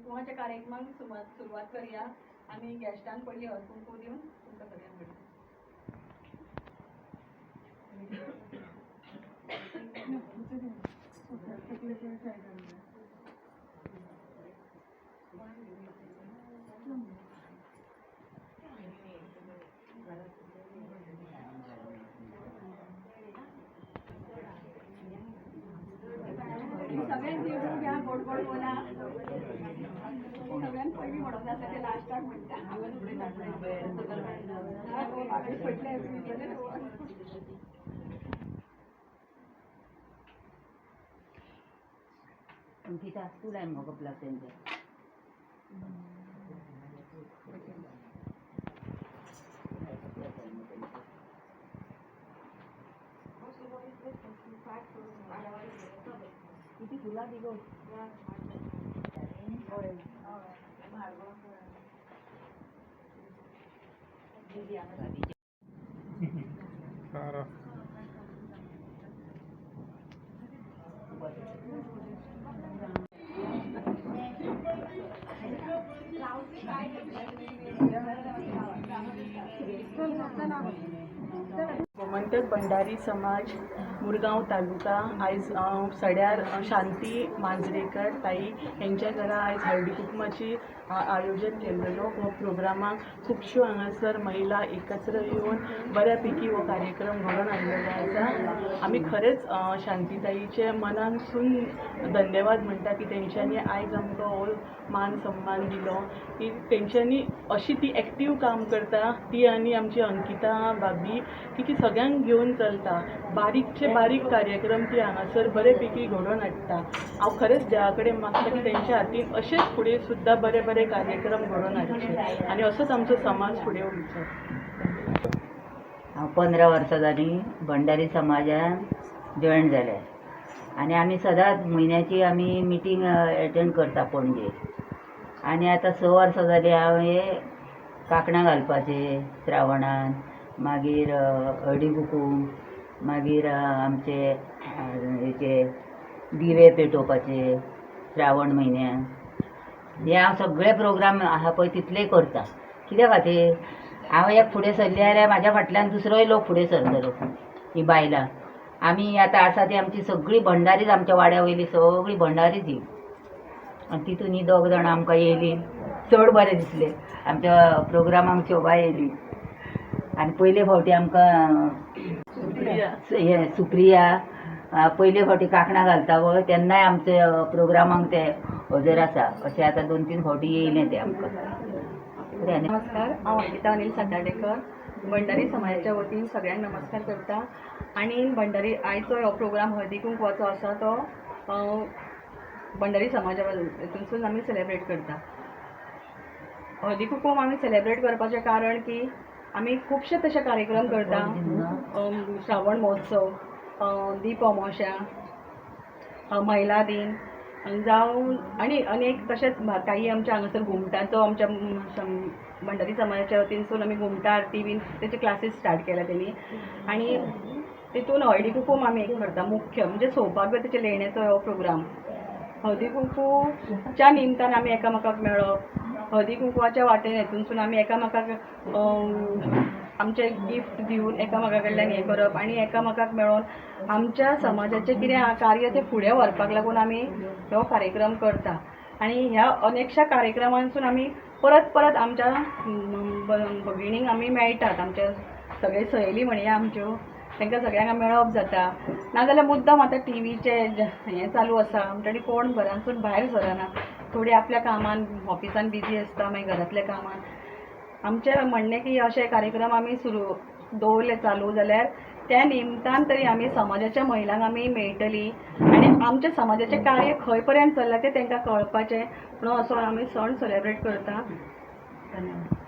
कुंकवाच्या कार्यक्रमाक सुरवात सुरवात करया. आमी गेस्टांक पयलीं हळद कुंकू दिवन तुमकां सगळ्यांक मेळया. सगळ्यांक दिवन घ्या, गोड गोड बोला. सगळ्यांत पयलीं म्हणूंक जाय आसता ते लास्टाक म्हणटा. पडले. अंकिता, तूं लाय मुगो कपलाक तेंच्या. किती फुलां दी गो. गोमंतक भंडारी समाज, मुरगांव तालुका, आयज सड्यार शांती मांजरेकर ताई हेंच्या घरा आयज हळदी कुकमाची आयोजन केल्लेलो. हो प्रोग्रामाक खुबश्यो हांगासर महिला एकत्र येवन बऱ्या पैकी हो कार्यक्रम घडोवन हाडलेलो आसा. आमी खरेंच शांतीताईचे मनानसून धन्यवाद म्हणटा की तेंच्यांनी आयज आमकां हो मान सन्मान दिलो, की तेंच्यांनी अशी ती एक्टीव काम करता ती. आनी आमची अंकिता भाभी की ती सगळ्यांक घेवन चलता. बारीकचे बारीक कार्यक्रम ती हांगासर बरे पैकी घडोवन हाडटा. हांव खरेंच देवा कडेन मागता की तेंच्या हातीन अशेंच फुडें सुद्दां बरे बरे कार्यक्रम घडोवन हाडचे आनी असोच आमचो समाज फुडें वयचो. हांव 15 वर्सां जालीं भंडारी समाजान जॉयन जालें आनी आमी सदांच म्हयन्याची आमी मिटींग एटेंड करता पणजे. आनी आतां 6 वर्सां जालीं हांव हे कांकणां घालपाचें श्रावणान, मागीर हळदी कुकूम, मागीर आमचे हेचे दिवे पेटोवपाचे श्रावण म्हयन्यान. हे हांव सगळे प्रोग्राम आहा पळय तितले करता. कित्या खातीर हांव एक फुडें सरलें जाल्यार म्हाज्या फाटल्यान दुसरोय लोक फुडें सरतलो. ही बायलां आमी आतां आसा ती आमची सगळी भंडारीच, आमच्या वाड्या वयली सगळी भंडारीच ही. आनी तितून ही दोग जाणां आमकां येयली, चड बरें दिसलें. आमच्या प्रोग्रामाक शोभा येयली. आनी पयले फावटी आमकां हें सुप्रिया पयले फावटी कांकणां घालता पळय तेन्नाय आमच्या प्रोग्रामाक ते हजर आसा. अशें आतां 2-3 फावटी येयलें तें आमकां. नमस्कार, हांव अंकिता अनिल सातार्डेकर, भंडारी समाजाच्या वतीन सगळ्यांक नमस्कार करता. आनी भंडारी आयचो हो प्रोग्राम हळदी कुंकवाचो आसा तो भंडारी समाजा हितूनसून आमी सेलेब्रेट करता. हळदी कुंकूम आमी सेलेब्रेट करपाचें कारण की आमी खुबशे तशे कार्यक्रम करता. श्रावण महोत्सव, दीप अमावस्या, महिला दिन जावं आनी अनेक तशेंच काही आमच्या हांगासर घुमटाचो आमच्या भंडारी समाजाच्या वतीनसून आमी घुमटा आरती बीन तेचे क्लासीस स्टार्ट केल्या तेणी. आनी तितून हळदी कुकूम आमी एक करता मुख्य म्हणजे सौभाग्यवतीच्या लेण्याचो हो प्रोग्राम. हळदी कुंकूच्या निमतान आमी एकामेकाक मेळप, हळदी कुंकवाच्या वाटेन हेतूनसून आमी एकामेकाक आमचे गिफ्ट दिवन एकामेका कडल्यान हें करप आनी एकामेकाक मेळोन आमच्या समाजाचें कितें कार्य तें फुडें व्हरपाक लागून आमी हो कार्यक्रम करता. आनी ह्या अनेकशा कार्यक्रमांसून आमी परत परत आमच्या भगिणींक आमी मेळटात. आमच्या सगळे सयली म्हणया आमच्यो, तांकां सगळ्यांक मेळप जाता. नाजाल्यार मुद्दम आतां टिवीचें हें चालू आसा म्हणटकीर कोण घरांतसून भायर सरना. थोडी आपल्या कामान ऑफिसान बिजी आसता, मागीर घरांतल्या कामान. आमचें म्हणणें की अशे कार्यक्रम आमी सुरू दवरले चालू जाल्यार त्या निमतान तरी आमी समाजाच्या महिलांक आमी मेळटली आनी आमच्या समाजाचें कार्य खंय पर्यंत चल्लां तें तांकां कळपाचें म्हणून असो आमी सण सेलेब्रेट करता. धन्यवाद.